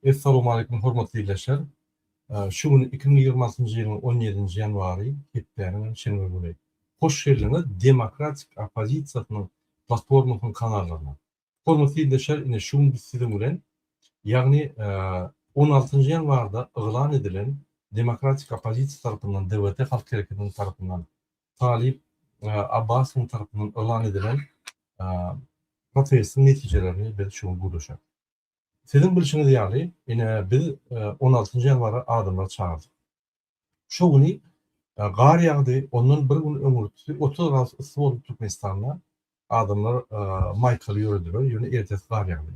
Essalawmaleýkum hormatly ildeşler. Şu gün 2026-njy ýylyň 17-nji ýanwary, hepdäniň şenbe güni. Hoş geldiňiz Demokratik oppozisiýasynyň platformasynyň kanallaryna. Hormatly ildeşler, ine şu gün biz siziň bilen, ýagny 16-njy ýanwarda yglan edilen Demokratik oppozisiýa tarapyndan, DWT halk hereketiniň tarapyndan, Talyp Abbasowyň tarapyndan yglan edilen protestiň netijelerini biz şu gün gürleşeris. Siziň bilşiňiz ýaly, ine biz 16-njy ýanwara adamlary çagyrdyk. Şo güni gar ýagdy, ondan bir gün öňürtisi 30 gradus yssy boldy Türkmenistanda. Adamlar maýkaly ýörediler, ýöne ertesi gar ýagdy.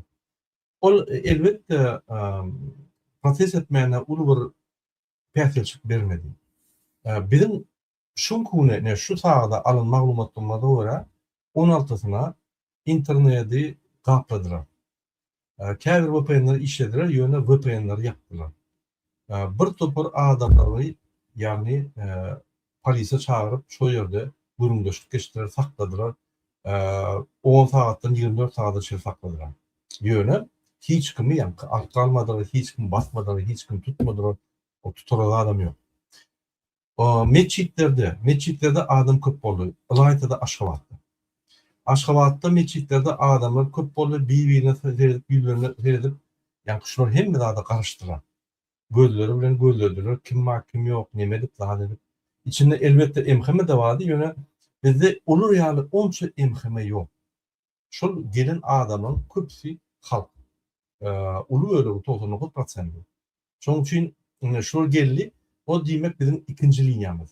Ol elbetde protest etmäne uly bir päsgelçilik bermedi. Biziň şu güne, ine şu sagada alan maglumatlarymyza görä, on altysyna internedi gapladylar. Käbir VPN-ler işlediler, ýöne VPN-leri ýapdylar. Bir topar adamlary, ýagny polisiýa çagyryp, şo ýerde gürrüňdeşlik geçdiler, sakladylar. On sagatdan 24 sagada çenli sakladylar. Ýöne hiç kimi ýaňky alyp galmadylar, hiç kimi basmadylar, hiç kimi tutmadylar. O tutara zadam ýok. Metjitlerde, metjitlerde adam köp boldy, ylaýta-da Aşgabatda. Aşgabatda metjitlerde adamlar köp boldy, bir-birine seredip, ýüzlerine seredip, ýaňky şular hemme zada garaşdylar. Gözleri bilen gözlediler, kim bar, kim ýok, neme edip, zat edip. Içinde elbetde MHM-de bardy, ýöne bizde olar ýaly onça MHM ýok. Şol gelen adamlaryň köpüsi halk. Uly bölegi, 99 prosenti. Şonuň üçin şular geldi. O diýmek biziň ikinji liniýamyz.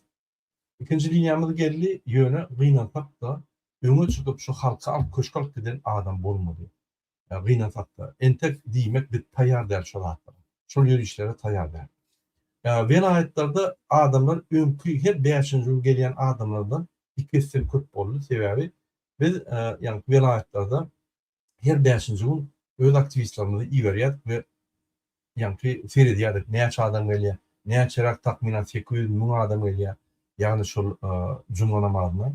Ikinji liniýamyz geldi, ýöne gynansak-da, öňe çykyp şu halky alyp köşge alyp giden adam bolmady. Gynansak-da, entek diýmek biz taýýar däl şo zatlara. Şol ýörişlere taýýar däl. Welaýatlarda adamlar öňki her bäşinji gün gelýän adamlardan iki esse köp boldy. Sebäbi biz ýagny welaýatlarda her bäşinji gün öz aktiwistlerimizi iberýärdik we ýaňky seredýärdik näçe adam gelýär, näçeräk takmynan 800 müň adam gelýär, ýagny şol juma namazyna.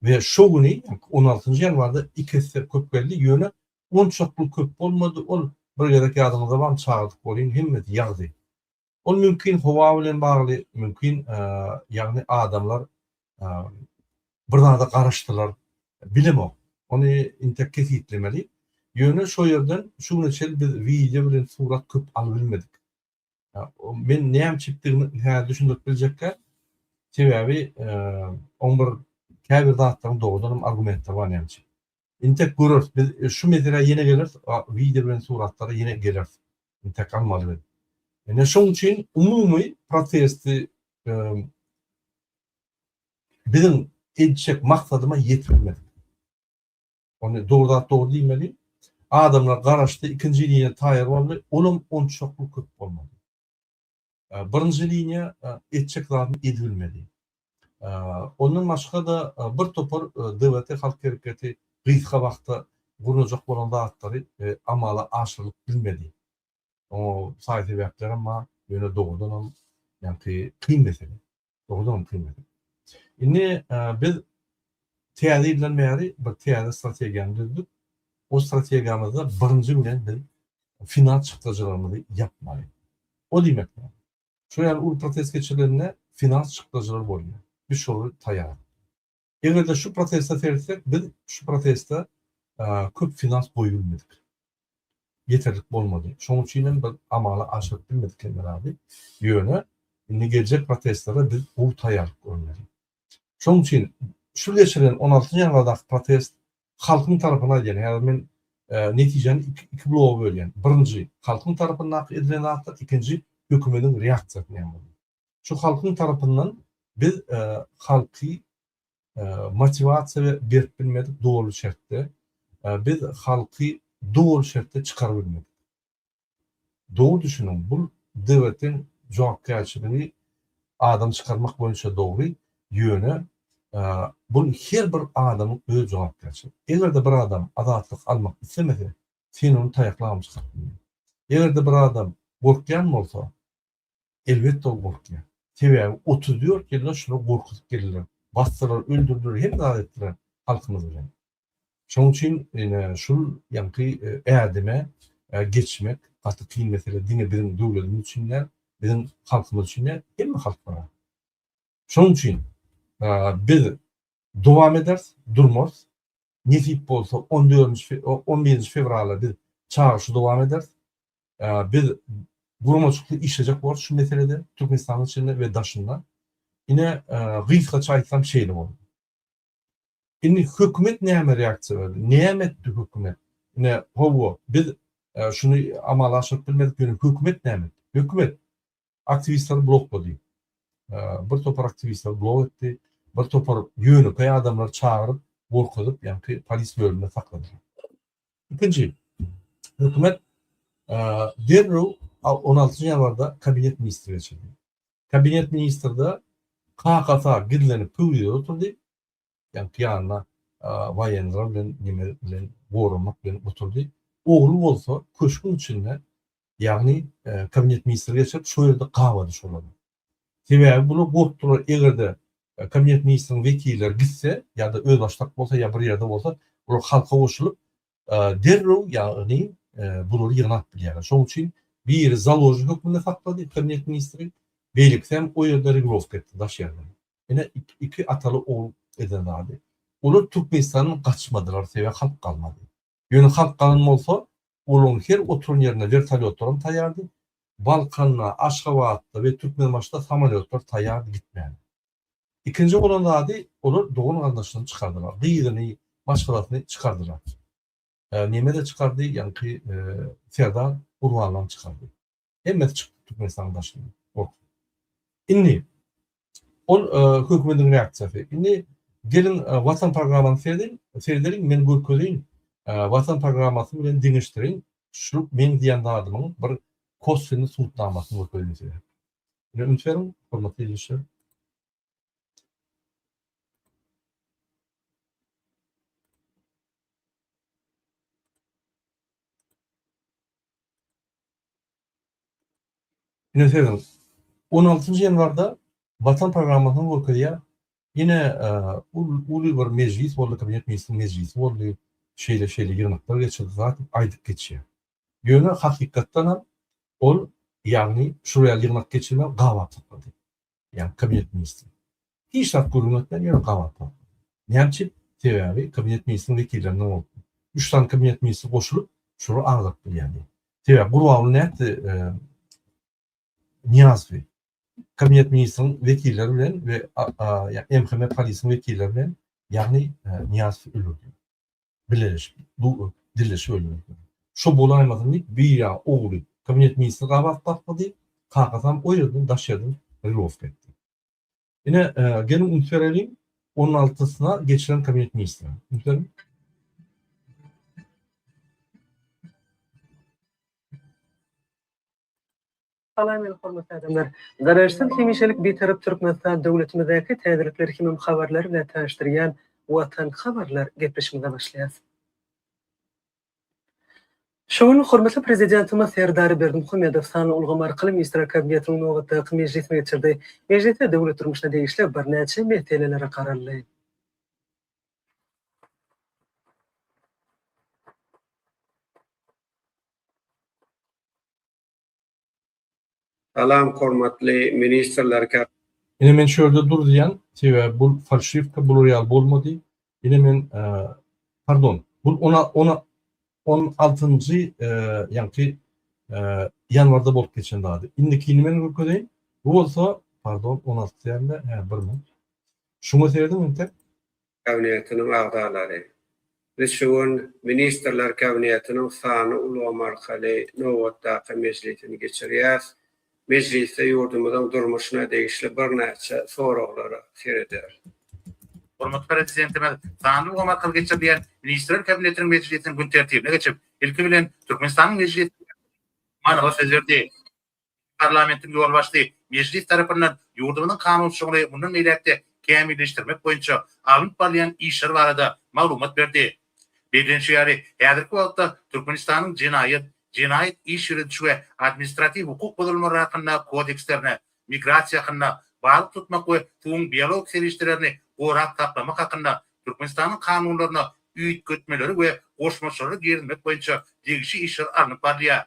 We şo güni 16-njy ýanwarda iki esse köp geldi, ýöne onçakly köp bolmady, ol bir gezek ýadyňyzda barmy çagyrdyk welin hemmesi ýagdy. Ol mümkin howa bilen bagly, mümkin ýagny adamlar bir zada garaşdylar, bilemok. Ony intek kesgitlemeli. Ýöne şo ýerden şu güne çenli biz wideo bilen surat köp alybilmedik. Men näme çekdigimi häzir düşündirip biljekkä. Sebäbi oň bir käbir zatlaryň dogrudan hem argumentleri bar näme üçin. Intek göreris. Biz şu meselä ýene geleris, wideo bilen suratlara ýene geleris. Intek almaly biz. Ine şoň üçin umumy protesti biziň etjek maksadyma ýetirmedik. Ony dogry zat dogry diýmeli. Adamlar garaşdy, ikinji liniýa taýýar boldy, olam onçakly köp bolmady. Birinji liniýa etjek zadyny edibilmedi. Ondan başga-da bir topar DWT halk hereketi gysga wagtda gurnajak bolan zatlary amala aşyrylyp bilmedi. Oňa saý-sebäplerem bar, ýöne dogrudanam ýaňky kyn mesele. Dogrudanam kyn mesele. Indi biz täze ýyldan bäri bir täze strategiýany düzdük. O strategiýamyzda birinji bilen biz finans çykdajylarymyzy ýapmaly. O diýmek näme? Şol ýaly uly protest geçirilende finans çykdajylary bolýar. Biz şolary taýýar. Eger-de şu proteste seretsek, biz şu proteste köp finans goýup bilmedik. Ýeterlik bolmady. Şonuň üçin hem biz amala aşyryp bilmedik hemme zady. Ýöne indi geljek protestlere biz gowy taýýarlyk görmeli. Şonuň üçin şu geçirilen 16 ýanwardaky protest halkyň tarapyny aýdýan. Häzir men netijäni iki bloga bölýän. Birinji, halkyň tarapyndaky edilen zatlar, ikinji, hökümediň reaksiýasy näme boldy. Şu halkyň tarapyndan biz halky motiwasiýa berip bilmedik doly şertde. Biz halky doly şertde çykaryp bilmedik. Dogry düşüniň, bul döwletiň jogapkärçiligi adam çykarmak boýunça dogry, ýöne bul her bir adamyň öz jogapkärçiligi. Eger-de bir adam azatlyk almak islemese, sen ony taýaklabam çykaryp bilmeýäň. Eger-de bir adam gorkýan bolsa, elbetde ol gorkýar. Sebäbi 34 ýylda şular gorkuzyp geldiler. Basdylar, öldürdiler, hemme zat etdiler halkymyz bilen. Şonuň üçin ine şul ýaňky ädime geçmek Gaty kyn mesele diňe biziň döwletimiz üçin däl, biziň halkymyz üçin däl, hemme halklara. Şonuň üçin biz dowam ederis, durmarys. Nesip bolsa on dördünji, on birinji fewralda biz çagyryşy dowam ederis. Biz guramaçylykly işlejek bolarys şu meselede Türkmenistanyň içinde we daşynda. Ine, gysgaça aýtsam şeýle boldy. Indi hökümet näme reaksiýa berdi? Näme etdi hökümet? Ine, hawa, biz şuny amala aşyryp bilmedik, ýöne hökümet näme etdi? Hökümet aktiwistleri bloklady. Bir topar aktiwistleri blok etdi. Bir topar ýönekeý adamlary çagyryp, gorkuzyp, ýaňky polis bölüminde sakladylar. Ikinji, hökümet derrew on altynjy ýanwarda kabinet ministri geçirdi. Kabinet ministrde kakasy gizlenip pöwrizede oturdy. Ýaňky ýanyna waýenler bilen neme bilen goranmak bilen oturdy. Ogly bolsa köşgüň içinde ýagny kabinet ministri geçirip şo ýerde gabady şolary. Sebäbi bular gorkdular eger-de kabinet ministriniň wekilleri gitse ýa-da özbaşdak bolsa ýa bir ýerde bolsa bular halka goşulyp derrew ýagny bulary ýygnap bilýärler. Şonuň üçin biri založnik hökmünde saklady kabinet ministri, beýlekisi hem o ýerde regulowka etdi daş ýerde. Ine iki ataly ogul eden zady. Olar Türkmenistandan gaçmadylar sebäbi halk galmady. Ýöne halk galan bolsa olaryň her oturan ýerinde wertolýotlaram taýýardy. Balkanda, Aşgabatda we Türkmenbaşyda samolýotlar taýýardy gitmäge. Ikinji bolan zady olar dogan garyndaşlaryny çykardylar. Gyzyny, maşgalasyny çykardylar. Neme-de çykardy, ýaňky Serdar Gurbanlam çykardy. Hemmesi çykdy Türkmenistanyň daşyna. Gorkup. Indi ol hökümetiň reaksiýasy. Indi geliň Watan programmasyny seredeliň, seredeliň, men görkezeýin. Watan programmasy bilen deňeşdireýin. Şu meň diýen zadymyň bir koswinny subutnamasyny görkezeýin size. Ine üns beriň, hormatly ildeşler. Ine serediň. 16-njy ýanwarda Watan programmasyny görkezýär. Ýene uly bir mejlis boldy, kabinet ministriniň mejlisi boldy. Şeýle-şeýle ýygnaklar geçirildi zat diýip aýdyp geçýär. Ýöne hakykatdan hem ol ýagny şular ýaly ýygnak geçirmän gabap saklady. Ýagny kabinet ministri. Hiç zat gürrüň etmän ýöne gabap saklady. Näme üçin? Sebäbi kabinet ministriniň wekillerinden bolupdy. Üç sany kabinet ministri goşulyp şulary agdaryp bilýärdi. Sebäbi Gurbanguly nätdi Nyýazowy kabinet ministriniň wekilleri bilen we MHM polisiň wekilleri bilen ýagny Nyýazowy öldürdi. Bileleşip, dilleşip öldürdiler. Şo bolaýmasyn diýip, bir ýa ogly kabinet ministri gabap saklady, kakasam o ýerden daş ýerden rylowka etdi. Ine, geliň üns bereliň, on altysyna geçiren kabinet ministri. Üns beriň. Salam meni hormatly adamlar! Garaşsyz hemişelik Bitarap Türkmenistan döwletimizdäki täzelikler hemem habarlar bilen tanyşdyrýan Watan habarlar gepleşigimize başlaýas. Şu gün hormatly Prezidentimiz Serdar Berdimuhamedow sanly ulgam arkaly Ministrler Kabinetiniň nobatdaky mejlisini geçirdi. Mejlisde döwlet durmuşyna degişli birnäçe meselelere garaldy. Salam hormatly ministrler kab. Ine men şu ýerde dur diýýän, sebäbi bul falşiwka bular ýaly bolmady. Ine men pardon, bul ona ona on altynjy ýaňky ýanwarda bolup geçen zady. Indikini men görkezeýin. Bu bolsa pardon 16 dälde, hä bir minut. Şuňa serediň entek. Kabinetiniň agzalary. Biz şu gün Ministrler Kabinetiniň sanly ulgam arkaly nobatdaky mejlisini geçirýäris. Mejlisde ýurdumyzyň durmuşyna degişli birnäçe soraglara serederis. Hormatly Prezidentimiz sanly ulgam arkaly geçirilýän Ministrler Kabinetiniň mejlisiniň gün tertibine geçip, ilki bilen, Türkmenistanyň Mejlisiniň manyly söz berdi. Parlamentiň ýolbaşçysy Mejlis tarapyndan ýurdumyzyň kanunçylygyny mundan beýläk-de kämilleşdirmek boýunça alnyp barylýan işler barada maglumat berdi. Bellenişi ýaly, häzirki wagtda Türkmenistanyň Jenaýat, Jenaýat iş ýörediş we administratiw hukuk bozulmalary hakynda kodekslerine, Migrasiýa hakynda, Balyk tutmak we suwuň biologik serişdelerini gorap saklamak hakynda Türkmenistanyň Kanunlaryna üýtgetmeleri we goşmaçalary girizmek boýunça degişli işler alnyp barylýar.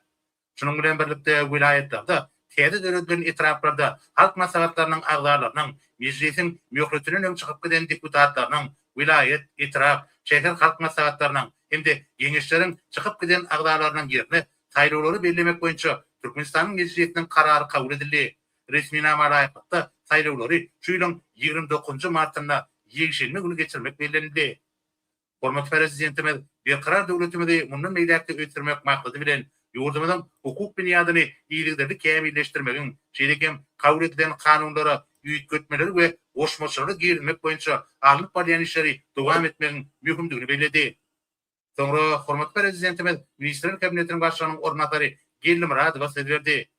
Şunuň bilen birlikde, welaýatlarda, täze döredilen etraplarda halk maslahatlarynyň agzalarynyň, Mejlisiň möhletinden öň çykyp giden deputatlarynyň, welaýat, etrap, şäher halk maslahatlarynyň hem-de Geňeşleriň çykyp giden agzalarynyň ýerine saýlawlary bellemek boýunça Türkmenistanyň Mejlisiniň Karary kabul edildi. Resminama laýyklykda, saýlawlary şu ýylyň 29 martynda, ýekşenbe güni geçirmek bellenildi. Hormatly Prezidentimiz Berkarar döwletimizi mundan beýläk-de ösdürmek maksady bilen, ýurdumyzyň hukuk binýadyny yzygiderli kämilleşdirmegiň, şeýle hem kabul edilen kanunlara üýtgetmeleri we goşmaçalary girizmek boýunça alnyp barylýan işleri dowam etmegiň möhümdigini belledi. Soňra hormatly Prezidentimiz Ministrler Kabinetiniň Başlygynyň orunbasary Geldimyradowa söz berdi.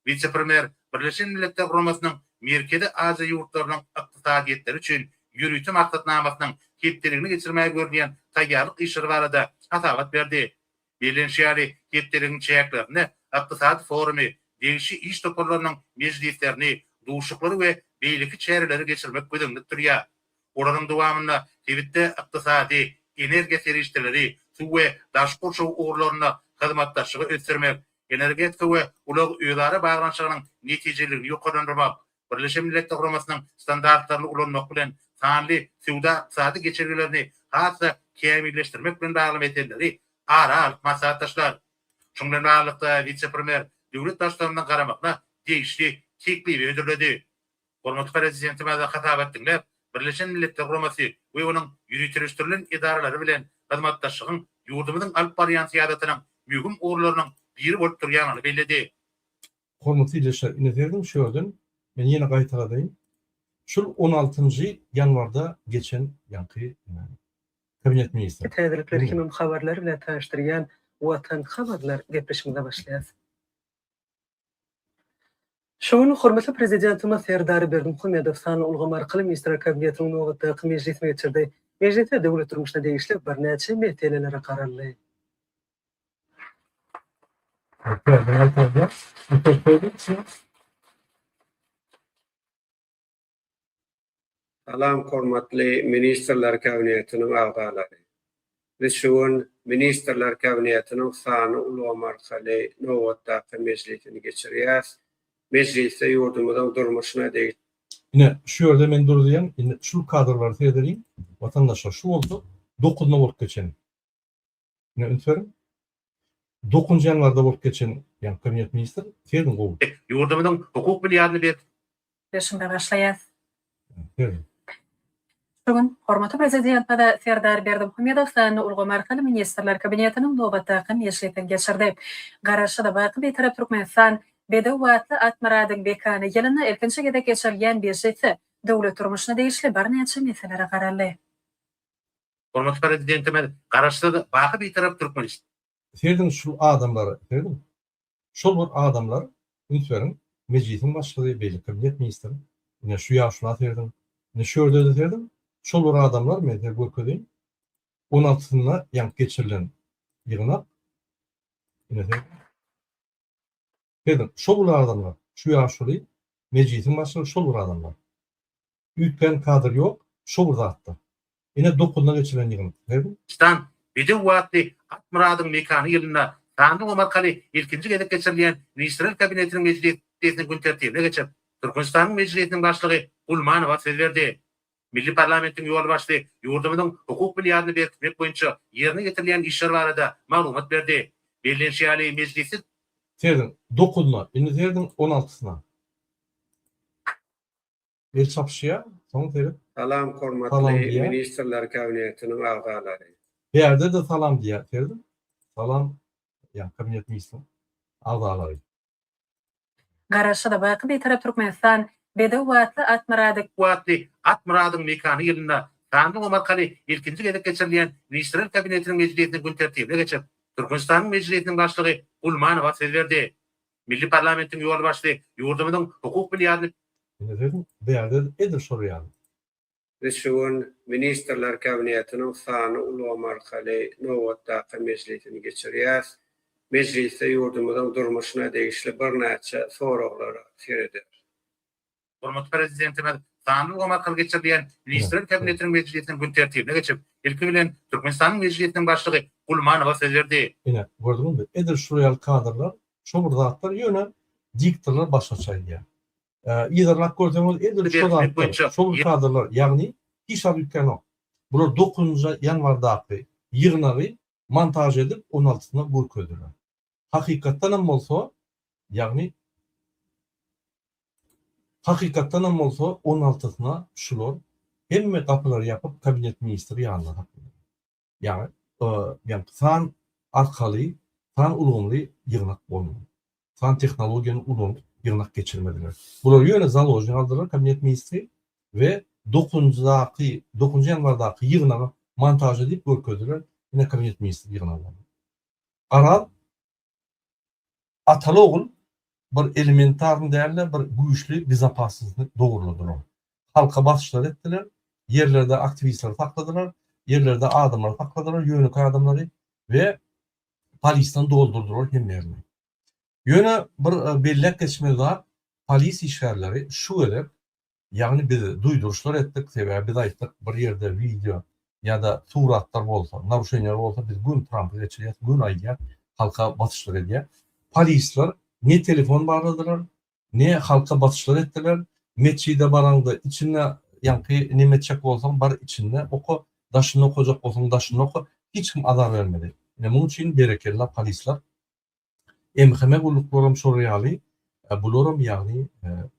Wise-premýer Birleşen Milletler Guramasynyň Merkezi Aziýa ýurtlarynyň ykdysadyýetleri üçin ýörite maksatnamasynyň hepdeligini geçirmäge görülýän taýýarlyk işleri barada hasabat berdi. Bellenişi ýaly, hepdeligiň çäklerinde ykdysady forumy, degişli iş toparlarynyň mejlislerini, duşuşyklary we beýleki çäreleri geçirmek göz öňünde tutulýar. Olaryň dowamynda sebitde ykdysady, energiýa serişdeleri, suw we daşky gurşaw ugurlarynda hyzmatdaşlygy ösdürmek, energetika we ulag özara baglanyşygynyň netijeliligini ýokarlandyrmak, Birleşen Milletler Guramasynyň standartlaryny ulanmak bilen, sanly söwda-ykdysady geçelgelerini has-da kämilleşdirmek bilen bagly meseleleri ara alyp maslahatlaşdylar. Şunuň bilen baglylykda, wise-premýer döwlet Baştutanynyň garamagyna degişli teklibi hödürledi. Hormatly Prezidentimiz hasabat diňläp, Birleşen Milletler Guramasy we onuň ýöriteleşdirilen edaralary bilen hyzmatdaşlygyň ýurdumyzyň alyp barýan syýasatynyň möhüm ugurlarynyň biri bolup durýandygyny belledi. Hormatly ildeşler, ine serediň şu ýerden, men ýene gaýtaladaýyn, şul on altynjy ýanwarda geçen ýaňky kabinet ministri. Täzelikleri hemem habarlar bilen tanyşdyrýan Watan habarlar gepleşigimize başlaýas. Şu gün hormatly Prezidentimiz Serdar Berdimuhamedow sanly ulgam arkaly Ministrler Kabinetiniň nobatdaky mejlisini geçirdi. Mejlisde döwlet durmuşyna degişli birnäçe meselelere garaldy. Salam hormatly Ministrler Kabinetiniň agzalary. Biz şu gün Ministrler Kabinetiniň sanly ulgam arkaly nobatdaky mejlisini geçirýäris. Mejlisde ýurdumyzyň durmuşyna degişli Ine, şu ýerde men duruzýan, indi şul kadrlary seredeliň, watandaşlar, şu bolsa dokuzyna bolup geçen. Ine, üns beriň. Dokuzynjy ýanwarda bolup geçen, ýagny kabinet ministr, serediň gowy. Ýurdumyzyň hukuk binýadyny berk. Gepleşigimize başlaýas. Serediň. Şu gün hormatly Prezidentimiz Serdar Berdimuhamedow sanly ulgam arkaly Ministrler Kabinetiniň nobatdaky mejlisini geçirdi. Garaşsyz, baky Bitarap Türkmenistan, bedew atly at myradyň mekany ýylynda ilkinji gezek geçirilýän mejlisde döwlet durmuşyna degişli birnäçe meselelere garaldy. Hormatly Prezidentimiz Garaşsyz, baky Bitarap Türkmenistan. Serediň şul adamlara serediň. Şol bir adamlar üns beriň mejlisiň başlygy beýleki kabinet ministri ine şu ýaşula serediň ine şu ýerde-de serediň şol bir adamlar men size görkezeýin on altysynda ýaňky geçirilen ýygnak ine serediň serediň şol bir adamlar şu ýaşuly mejlisiň başlygy şol bir adamlar Üýtgän kadr ýok, şo bir zatda. Ine dokuzyna geçirilen ýygnak. Serediň. Stan bedew atly at myradyň mekany ýylynda sanly ulgam arkaly ilkinji gezek geçirilýän Ministrler Kabinetiniň mejlisiniň gün tertibine geçip, Türkmenistanyň Mejlisiniň Başlygy Gulmanowa söz berdi. Milli parlamentiň ýolbaşçysy ýurdumyzyň hukuk binýadyny berkitmek boýunça ýerine ýetirilýän işler barada maglumat berdi. Bellenişi ýaly, mejlisde. Serediň, dokuzyna, indi serediň on altysyna. El çapyşýar, soň seret. Salam Salam hormatly diýýär. Ministrler Kabinetiniň agzalary. Bärde-de salam diýýär, serediň. Salam, ýa kabinet ministriň agzalary. Garaşsyz, baky Bitarap Türkmenistan, bedew atly at myrady. Atly at myradyň mekany ýylynda sanly ulgam arkaly ilkinji gezek geçirilýän Ministrler Kabinetiniň mejlisiniň gün tertibine geçip, Türkmenistanyň Mejlisiniň Başlygy Gulmanowa söz berdi. Milli parlamentiň ýolbaşçysy ýurdumyzyň hukuk binýadyny. Ine sözüň bärde edil şol ýaly. Biz şu gün Ministrler Kabinetiniň sanly ulgam arkaly nobatdaky mejlisini geçirýäris. Mejlisde ýurdumyzyň durmuşyna degişli birnäçe soraglara serederis. Hormatly Prezidentimiz sanly ulgam arkaly geçirilýän Ministrler Kabinetiniň mejlisiniň gün tertibine geçip, ilki bilen, Türkmenistanyň Mejlisiniň Başlygy Gulmanowa söz berdi. Ine, gördüňizmi, edil şular ýaly kadrlar. Şo bir zatlar ýöne diktorlar başgaça aýdýar. Yzarlap görseňiz edil şo zatlar, şo bir kadrlar, ýagny hiç zat üýtgänok. Bular dokuzynjy ýanwardaky ýygnagy montaž edip on altysyna görkezdiler. Hakykatdanam bolsa, ýagny hakykatdanam bolsa on altysyna şular hemme gapylary ýapyp kabinet ministri ýanynda sakladylar. Ýagny, ýagny san arkaly, san ulgamly ýygnak bolmady. San tehnologiýany ulanyp ýygnak geçirmediler. Bular ýöne založnik aldylar kabinet ministri we dokuzynjydaky, dokuzynjy ýanwardaky ýygnagy montaž edip görkezdiler, ine kabinet ministri ýygnagy boldy. Garaz, Ataly-ogul bir elementarny däl-de, bir güýçli bezopasnostny dogurladylar. Halka basyşlar etdiler, ýerlerde aktiwistleri sakladylar, ýerlerde adamlary sakladylar, ýönekeý adamlary we polisden doldurdylar hemme ýerini. Ýöne bir belläp geçmeli zat, polis işgärleri şu gezek Ýagny biz duýduryşlar etdik, sebäbi biz aýtdyk bir ýerde wideo ýa-da suratlar bolsa, naruşeniýalar bolsa biz göni Trampa geçirýäs, göni aýdýas, halka basyşlar edýär. Polisler ne telefon barladylar, ne halka basyşlar etdiler. Metjide baraňda içinde ýaňky neme etjek bolsaň bar içinde oka, daşynda okajak bolsaň daşynda oka, hiç kim azar bermedi. Ine muň üçin berekella polisler. MHM gulluklaram şolar ýaly, bularam ýagny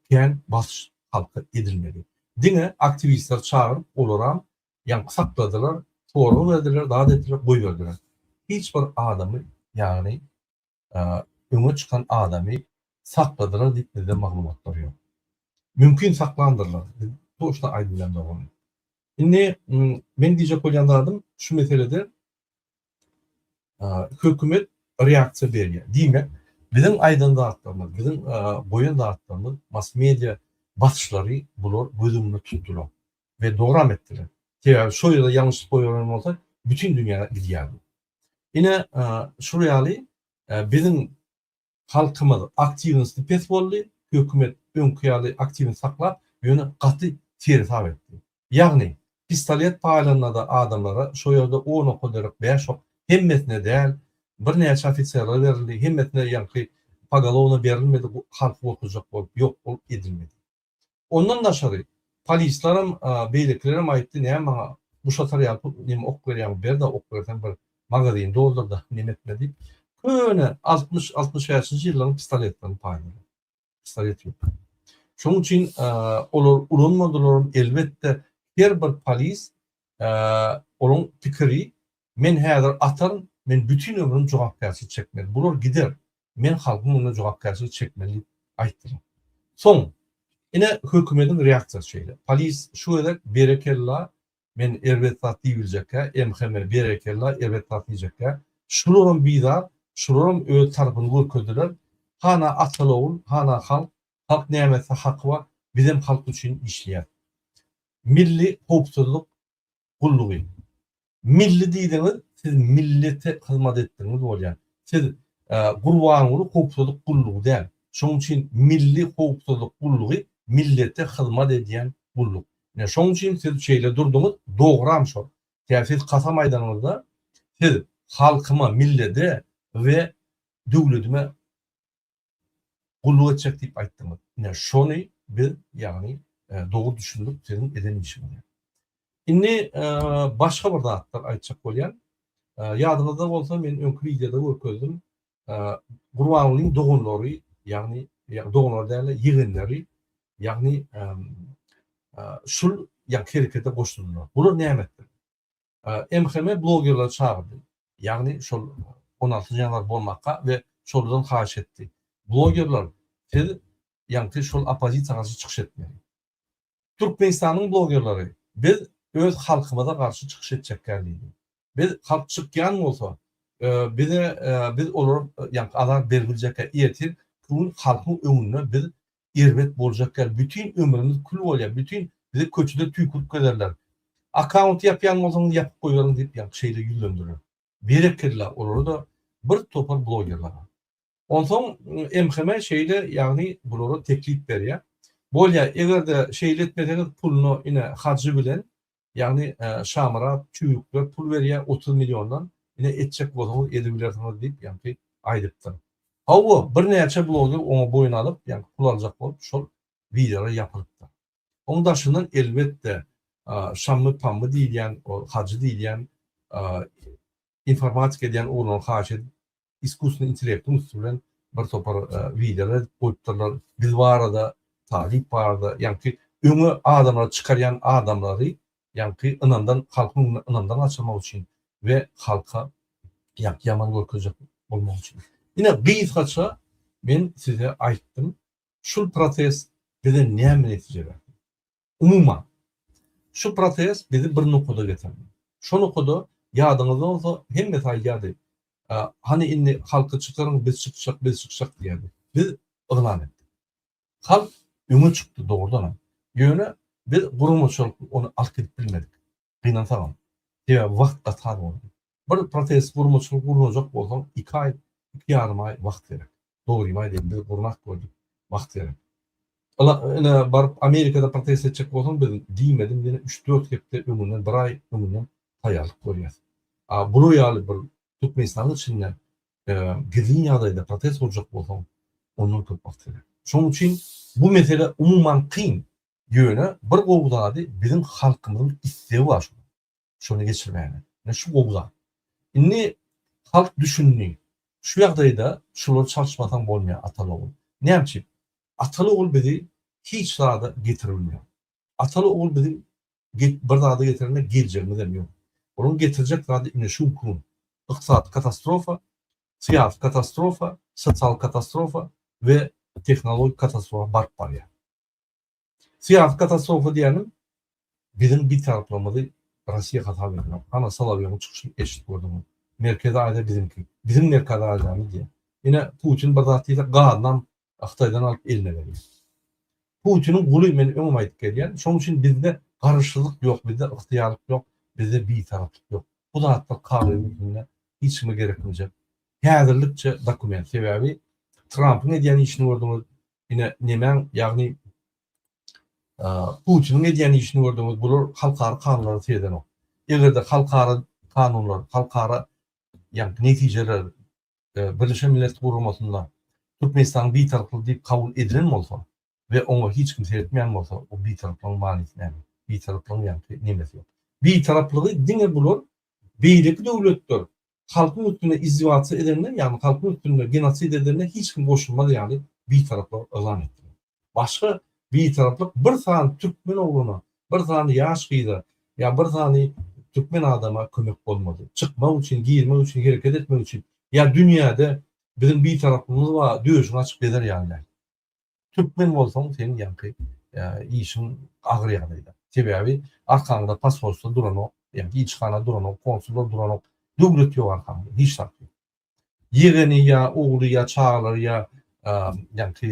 kän basyş halka edilmedi. Diňe aktiwistleri çagyryp olaram ýaňky sakladylar, sorag berdiler, zat etdiler, goýberdiler. Hiç bir adamy ýagny öňe çykan adamy sakladylar diýip bizde maglumatlar ýok. Mümkin saklandyrlar, biz toçno aýdyp bilemzok ony. Indi meň diýjek bolýan zadym şu meselede hökümet reaksiýa berýär. Diýmek, biziň aýdan zatlarymyz, biziň goýan zatlarymyz, mass media basyşlary bular göz öňünde tutdular we dogram etdiler. Sebäbi şo ýerde ýalňyşlyk goýberen bolsa, bütin dünýä gidýärdi. Ine, şul ýaly biziň Halkymyz aktiwnosty pes boldy, hökümet öňki ýaly aktiwnost saklap, ýöne gaty seresap etdi. Ýagny, pistolet paýlanada adamlara şo ýerde on oka derek bäş ok, hemmesine däl, birnäçe ofiserlere berildi, hemmesine ýaňky pogalowno berilmedi, halky gorkuzjak bolup, ýok, ol edilmedi. Ondan daşary, polislerem, beýlekilerem aýtdy, näme maňa guş atar ýaly pul, neme ok berýäň, ber-de ok berseň bir magazini doldur-da, neme etme diýip, köne 60, 65-nji ýyllaryň pistoletlerini paýladylar. Pistolet ýok. Şonuň üçin olar ulanmadylaram, elbetde, her bir polis olaryň pikiri, men häzir ataryn, men bütin ömrüm jogapkärçilik çekmeli. Bular gider. Men halkyň öňünde jogapkärçilik çekmeli diýip aýtdylar. Soň, ine hökümediň reaksiýasy şeýle. Polis şu gezek berekella, men erbet zat diýibiljekkä, MHM berekella, erbet zat diýjekkä, şularam bizar, şularam öz tarapyny görkezdiler. Hana ataly-ogul, hana halk, halk näme etse haky bar, bizem halk üçin işleýäs. Milli howpsuzlyk gullugy. Milli diýdiňiz, siz millete hyzmat etdigiňiz bolýar. Siz Gurbanguly howpsuzlyk gullugy däl. Şonuň üçin Milli howpsuzlyk gullugy millete hyzmat edýän gulluk. Ine şonuň üçin siz şeýle durduňyz, dogram şol. Sebäbi siz kasam aýdanyňyzda siz halkyma, millede we döwledime gulluk etjek diýip aýtdyňyz. Ine şony biz ýagny dogry düşündik siziň eden işiňize. Indi başga bir zatlar aýtjak bolýan. Ýadyňyzda bolsa men öňki wideoda görkezdim. Gurbangulyň doganlary, ýagny doganlary däl-de ýegenleri, ýagny şul ýa herekete goşuldylar. Bular näme etdi? MHM blogerleri çagyrdy. Ýagny şol 16 ýanwar bolmaka we şolardan haýyş etdi. Blogerler siz ýaňky şol oppozisiýa garşy çykyş etmeli. Türkmenistanyň blogerleri biz öz halkymyza garşy çykyş etjekgä diýdi. Biz halk çykýan bolsa bize biz olara ýaňky azar beribiljekgä ertir gün halkyň öňünde biz erbet boljak ýaly bütin ömrümiz kül bolýar bütin bizi köçede tüýkürip gezerler akkaunty ýapýan bolsaňyz ýapyp goýberiň diýip ýaňky şeýle ýüzlendiler berekella olara-da bir topar blogerlara onsoň MHM şeýle ýagny bulara teklip berýär bolýa egerde şeýle etmeseňiz puluny ine hajy bilen ýagny Şamyrat çüwrükler pul berýär 30 milliondan ine etjek bolsaňyz edibilersiňiz diýip ýaňky aýdypdyr. Hawa, birnäçe bloger oňa boýun alyp, ýagny pul aljak bolup, şol wideolar ýapylypdyr. Oň daşyndan elbetde Şammy Pammy diýilýän, ol Hajy diýilýän informatika edýän oglanlary haýyş edip, iskusstweniý intellektiň üsti bilen bir topar wideolar edip goýupdyrlar. Biz barada, talyp barada, ýaňky öňe adamlary çykarýan adamlary ýaňky ynamdan halkyň öňünde ynamdan gaçyrmak üçin we halka ýaňky ýaman görkezjek bolmak üçin. Ine gysgaça men size aýtdym. Şul protest bize näme netije berdi? Umuman, şu protest bizi bir nokada getirdi. Şo nokada ýadyňyzda bolsa hemmesi aýdýardy, Hany indi halky çykaryň biz çykjak, biz çykjak diýýärdi. Biz yglan etdik. Halk öňe çykdy dogrudanam. Ýöne biz guramaçylykly ony alyp gidip bilmedik. Gynansagam. Sebäbi wagt gaty az boldy. Bir protest guramaçylyk gurnajak bolsaň iki aý, iki ýarym aý wagt gerek. Dogrymy aýdaýyn biz gurnap gördük. Wagt gerek. Ine baryp Amerikada protest etjek bolsaň biz diýmedim ýene üç-dört hepde öňünden bir aý öňünden taýýarlyk görýäs. A bular ýaly bir Türkmenistanyň içinde gizlin ýagdaýda protest gurjak bolsaň ondan köp wagt gerek. Şonuň üçin bu mesele umuman kyn. Ýöne bir gowy zady biziň halkymyzyň islegi bar şoňa. Şony geçirmäge. Ine şu gowy zat. Indi halk düşündi. Şu ýagdaýda şulary çalyşmasaň bolmaýar ataly-ogul. Näme üçin? Ataly-ogul bizi hiç zada getiribilmeýär. Ataly-ogul bizi bir zada getirende geljegimizem ýok. Olaryň getirjek zady ine şu gün. Ykdysady katastrofa, syýasy katastrofa, sosial katastrofa we tehnologik katastrofa baryp barýar. Syýasy katastrofa diýýänim biziň bitaraplygymyzy Russiýa hasap edenok. Hana Solowýowyň çykyşyny eşidip gördüňiz. Merkezi Aziýa biziňki. Biziň Merkezi Aziýamyz diýýär. Ine Putin bir zat diýse gazynam Hytaýdan alyp eline berýär. Putiniň guly men öňem aýdyp gelýän. Şonuň üçin bizde garaşsyzlyk ýok, bizde ygtyýarlyk ýok, bizde bitaraplyk ýok. Bu zatlar kagyzyň üstünde hiç kime gerekmejek. Häzirlikçe dokument. Sebäbi Trampyň edýän işini gördüňiz. Ine nemäň ýagny Putiniň edýän işini gördüňiz, bular halkara kanunlara seredenok. Eger-de halkara kanunlar, halkara ýagny netijeler Birleşen Milletler Guramasynda Türkmenistanyň bitaraplygy diýip kabul edilen bolsa we oňa hiç kim seretmeýän bolsa, o bitaraplygyň manysy näme? Bitaraplygyň ýaňky nemesi ýok. Bitaraplygy diňe bular beýleki döwletler halkyň üstünde izdiwasiýa edende, ýagny halkyň üstünde genosid edende hiç kim goşulmaz ýaly bitaraplygy yglan etdiler. Başga bitaraplyk bir sany türkmen ogluna, bir sany ýaş gyza ýa bir sany türkmen adama kömek bolmady. Çykmak üçin, girmek üçin, hereket etmek üçin ýa dünýäde biziň bitaraplygymyz bar, döşüňi açyp gezer ýaly däl. Türkmen bolsaň seň ýaňky işiň agyr ýagdaýda. Sebäbi arkaňda posolstwo duranok, ýa ilçihana duranok, konsullar duranok, döwlet ýok arkaňda, hiç zat ýok. Ýegeni ýa ogly ýa çagalary ýa ýaňky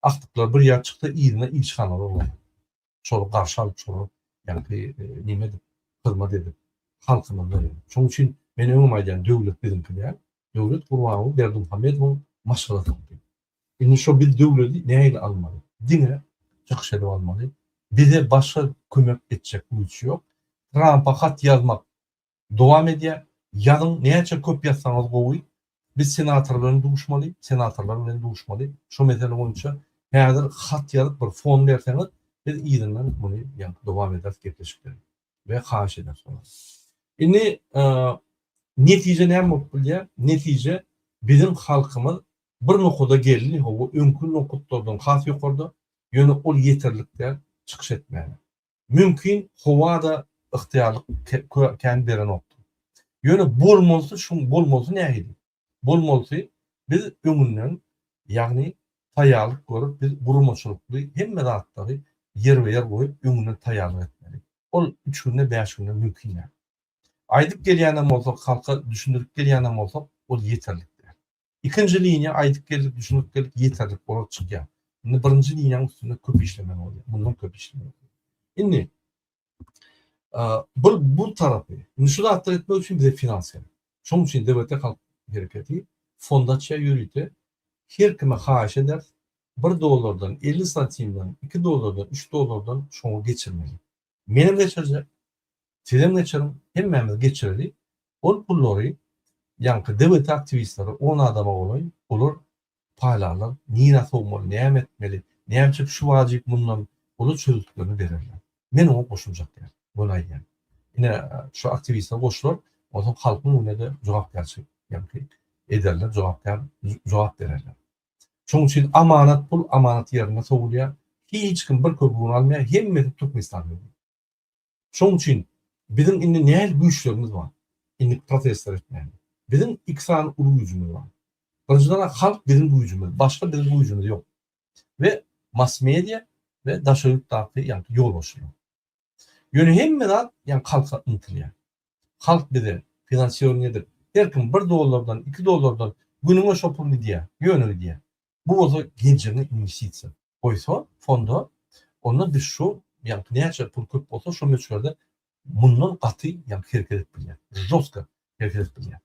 agtyklary bir ýere çyksa yzyna ilçihanalar bolýar. Şol garşy alyp şolar ýaňky neme edip hyzmat edip halkymyzda. Şonuň üçin men öňem aýdýan döwlet biziňki däl. Döwlet Gurbanguly Berdimuhamedowyň maşgalasynyňky. Indi şo biz döwledi nähili almaly? Diňe çykyş edip almaly. Bize başga kömek etjek güýç ýok. Trampa hat ýazmak dowam edýär. Ýazyň näçe köp ýazsaňyz gowy. Biz senator bilen duşmaly, senatorlar bilen duşmaly. Şo mesele boýunça häzir hat ýazyp bir fon berseňiz, biz yzyndan muny ýa dowam ederis gepleşikleri we haýyş ederis olara. Indi netije näme bolup bilýär? Netije biziň halkymyz bir nokada geldi, hawa öňki nokatlardan has ýokarda, ýöne ol ýeterlik däl çykyş etmäge. Mümkin howa-da ygtyýarlyk kän berenokdyr. Ýöne bolmalysy şuň bolmalysy nähili? Bolmalysy biz öňünden ýagny taýýarlyk görüp biz guramaçylykly hemme zatlary ýerbe-ýer goýup öňünden taýýarlyk etmeli. Ol üç günde bäş günde mümkin däl. Aýdyp gelýänem bolsak halka düşündirip gelýänem bolsak ol ýeterlik däl. Ikinji liniýa aýdyp geldik düşündirip geldik ýeterlik bolar çykýar. Indi birinji liniýanyň üstünde köp işlemeli bolýar. Mundan köp işlemeli. Indi bu bu tarapy. Indi şu zatlary etmek üçin bize finans gerek. Şonuň üçin DWT halk hereketi fond açýar ýörite. Her kime haýyş ederis. Bir dollardan, 50 santimden, 2 dollardan, 3 dollardan şoňa geçirmeli. Menem geçirjek. Sizem geçiriň, hemmämiz geçireli. Ol pullary. Ýaňky DWT aktiwistleri on adama golaý, olar paýlarlar, nirä sowmaly, näme etmeli, näme üçin şu wajyp mundan, olar çözgütlerini bererler. Men oňa goşuljak däl, göni aýdýan. Ine, şu aktiwistler goşular, onsoň halkyň öňünde-de jogapkärçilik ýaňky ederler, jogapkär jogap bererler. Şonuň üçin amanat pul amanat ýerinde sowulýar, hiç kim bir köpügini almaýar, hemmesi Türkmenistanda ödüýär. Şonuň üçin biziň indi nähili güýçlerimiz bar? Indiki protestler etmäge. Biziň iki sany uly güýjümiz bar. Birinjiden halk biziň güýjümiz, başga biziň güýjümiz ýok. We mass media we daşary ýurtdaky ýaňky ýolbaşçylar. Ýöne hemme zat ýaňky halka ymtylýar. Halk bize finansirowaniýe edip, her kim bir dollardan, iki dollardan günüňe şo pul gidýär, ýöne gidýär. Bu bolsa geljegiňe inwestisiýa. Goýsa fonda, onda biz şu ýaňky näçe pul köp bolsa şo möçberde mundan gaty ýaňky hereket edip bilýär. Žostka hereket edip bilýär.